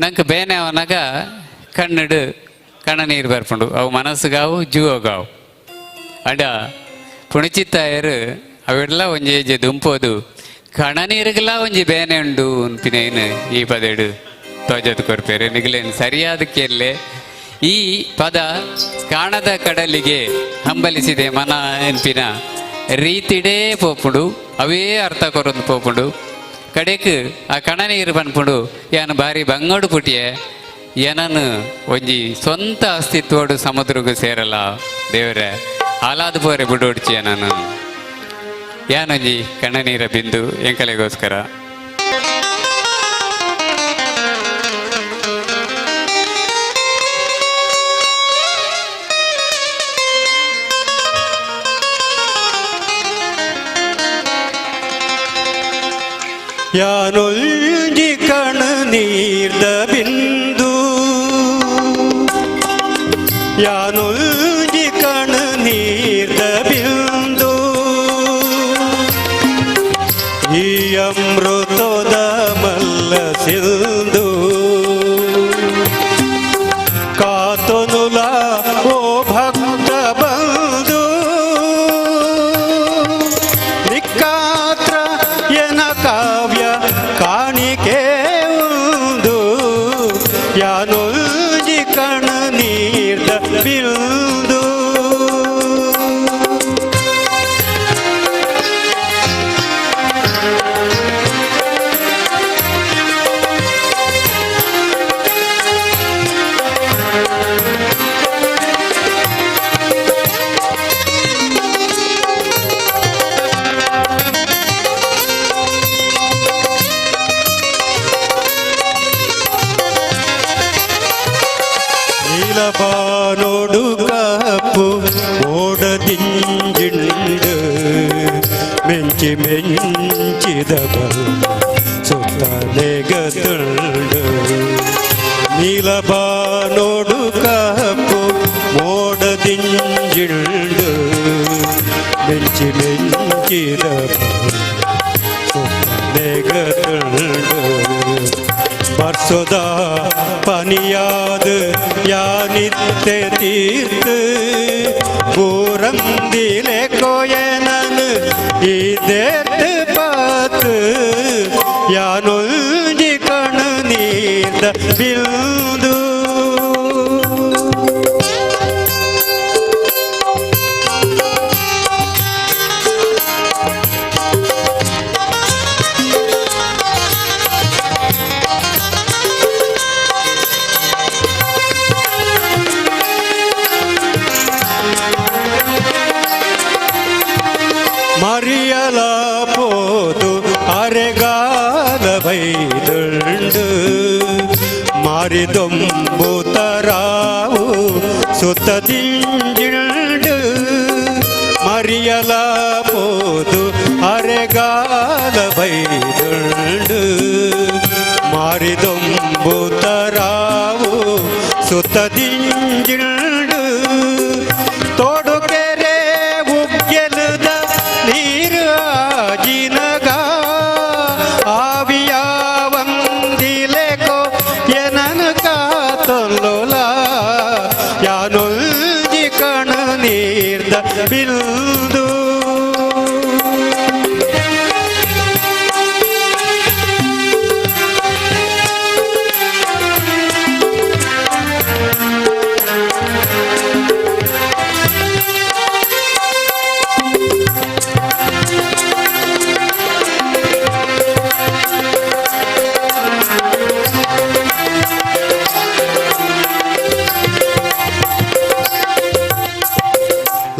ನಂಗೆ ಬೇನೆ ಅವನಾಗ ಕಣ್ಣಡು ಕಣ್ಣ ನೀರು ಬರ್ಪುಂಡು. ಅವು ಮನಸ್ಸುಗಾವು ಜೀವಗಾವು. ಅಂಡ ಪುಣಚಿತ್ತಾಯರು ಅವೆಲ್ಲ ಒಂಜಿ ಏಜೆ ದುಂಪೋದು ಕಣನೀರುಗಲ ಒಂಜಿ ಬೇನೆ ಉಂಡು ಅನ್ಪಿನೇನು ಈ ಪದೇಡು ತೋಜತ್ ಕೊರ್ಪೇರು. ನಿಗಲೇನು ಸರಿಯಾದ ಕೇರ್ಲೆ. ಈ ಪದ ಕಾಣದ ಕಡಲಿಗೆ ಹಂಬಲಿಸಿದೆ ಮನ ಎನ್ಪಿನ ರೀತಿಡೇ ಪೋಪುಂಡು, ಅವೇ ಅರ್ಥ ಕೊರೊಂದು ಪೋಪುಂಡು. ಕಡೆಕ್ ಆ ಕಣನೀರು ಪನ್ಪುಂಡು, ಯಾನು ಬಾರಿ ಬಂಗೋಡು ಪುಟಿಯೆ, ಏನನು ಒಂಜಿ ಸ್ವಂತ ಅಸ್ತಿತ್ವಡು ಸಮುದ್ರಗೂ ಸೇರಲ್ಲ ದೇವರೇ, ಹಾಲಾದ ಪೋರೆ ಬಿಡೋಡ್ಚಿ ನಾನು. ಯಾನೊಂಜಿ ಕಣ್ಣನೀರ ಬಿಂದು ಎಂಕಲೆಗೋಸ್ಕರ. ಯಾನೊಂಜಿ ಕಣ ನೀರ್ದ ಬಿಂದು, ಯಾನೊಂಜಿ ಕಣ ನೀರ್ದ ಬಿಂದು, ಈ ಅಮೃತದ ಮಲ್ಲ ಸಿಂಧು ಕಾತನುಲ ಓ ಭಕ್ತ ಬಂಧು. ನಿಕ್ಕಾತ್ರ ಎನ ಕಾವ್ಯ ಕಾಣಿಕೆ ಉಂದು, ಯಾನೊಂಜಿ ಕಣ ನೀರ್ದ ಬಿಂದು. ನೀಲಬಾನೋಡು ಕಪ್ಪು ಓಡದಿಂಜಿಂಡು, ಮೆಂಚಿ ಮೆಂಚಿದ ಬಲ್ಲ ಸುತ್ತಲೆಗದುಂಡು. ನೀಲಬಾನೋಡು ಕಪ್ಪು ಮೋಡದಿಂಜಿಂಡು, ಮೆಂಚಿ ಮೆಂಚಿದ ಬಲ್ಲ ಸುತ್ತಲೆಗದುಂಡು. ಬರ್ಸೊದ ಪನಿಯಾದ ಯಾನಿತ್ತೆ ತೀರ್ತು ಪೂರಂದಿಲೆ ಕೋಯನನು ಇದೇರ್ತು ಪಾತು, ಯಾನೊಂಜಿ ಕಣ ನೀರ್ದ ಬಿಂದು. ಮರಿಯಲ ಪೋದು ಅರೆಗಾಲ ಬೈದುಂಡು, ಮಾರಿದೊಂಬುತರಾವು ಸುತ್ತದಿಂಜಿಂಡು. ಮರಿಯಲ ಪೋದು ಅರೆಗಾಲ ಬೈದುಂಡು, ಮಾರಿದೊಂಬುತರಾವು ಸುತ್ತದಿಂಜಿಂಡು. ತೋಡುಕೆರೆ ಉಗ್ಗೆಲುದ ನೀರು ಆಜಿನಗ, ಆವಿಯಾವಂದಿಲೆಕೋ ಎನನು ಕಾತೊಲ್ಲೊಲ, ಯಾನೊಂಜಿ ಕಣ ನೀರ್ದ ಬಿಂದು.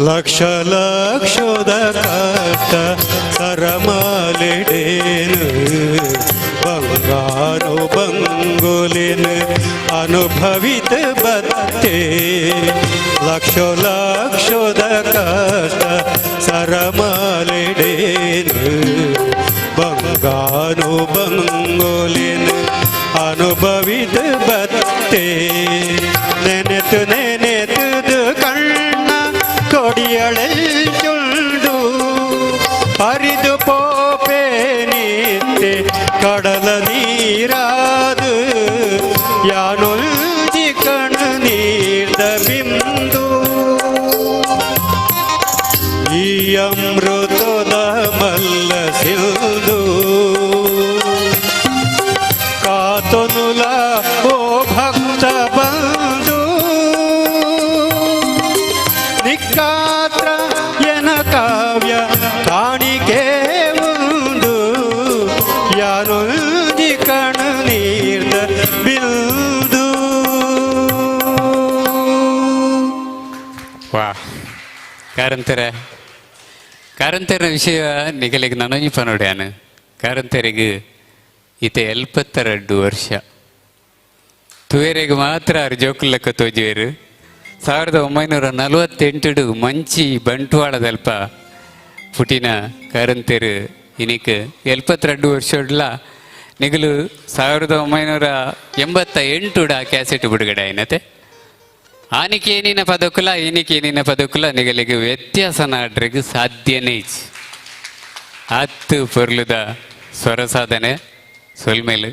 ಲಕ್ಷ ಲಕ್ಷದ ಕಷ್ಟ ಸರಮಾಲಿಡೇನು, ಬಂಗಾರು ಬಂಗುಲಿನ ಅನುಭವಿತ ಬತ್ತೆ. ಲಕ್ಷ ಲಕ್ಷದ ಕಷ್ಟ ಸರಮಾಲಿಡೇನು, ಬಂಗಾರು ಬಂಗುಲಿನ ಅನುಭವಿತ ಬತ್ತೆ. ನೆನೆತು ನೆನೆತುದು ಕಣ್ಣ ಕೊಡಿಯಳೆಂಚುಂಡು, ಹರಿದು ಪೋಪೆ ನಿತ್ತೆ ಕಡಲ ನೀರಾದು. ಬಿಂದು, ಈ ಅಮೃತದ ಮಲ್ಲ ಸಿಂಧು. ಕಾತೊನುಲ ಓ ಭಕ್ತ ಬಂಧು, ನಿಕ್ಕಾತ್ರ ಎನ ಕಾವ್ಯ ಕಾಣಿಕೆ ಉಂದು. ಯಾನೊಂಜಿ ಕಣ ನೀರ್ದ ಬಿಂದು. ವಾ, ಕಾರಂತರ, ಕಾರಂತರ ವಿಷಯ ನಿಗಲಿಗೆ ನನೊಂಜಿ ಪನೊಡ್ಯಾನ. ಕಾರಂತರಿಗೆ ಇತ್ತೆ 72 ವರ್ಷ. ತುವೇರೆಗ್ ಮಾತ್ರ ಆರು ಜೋಕುಲ್ ಲೆಕ್ಕ ತೋಜುವೆರು. 1948ಡು ಮಂಚಿ ಬಂಟ್ವಾಳದಲ್ಪ ಪುಟಿನ ಕಾರಂತೆರು ಇನಿಕ್ 72 ವರ್ಷಡ್ಲ. ನಿಗಲು 1988ಡು ಆ ಕ್ಯಾಸೆಟ್ ಬಿಡುಗಡೆ ಆಯ್ನತೆ. ಆನಿಕೇನಿನ ಪದಕುಲ, ಈನಿಕೇನಿನ ಪದಕುಲ ನಿಗಲಿಗೆ ವ್ಯತ್ಯಾಸ ನಾಡ್ರಿಗೆ ಸಾಧ್ಯನೇ ಇಜ್ಜಿ. ಆತ್ ಪೊರ್ಲುದ ಸ್ವರ ಸಾಧನೆ. ಸೊಲ್ಮೆಲು.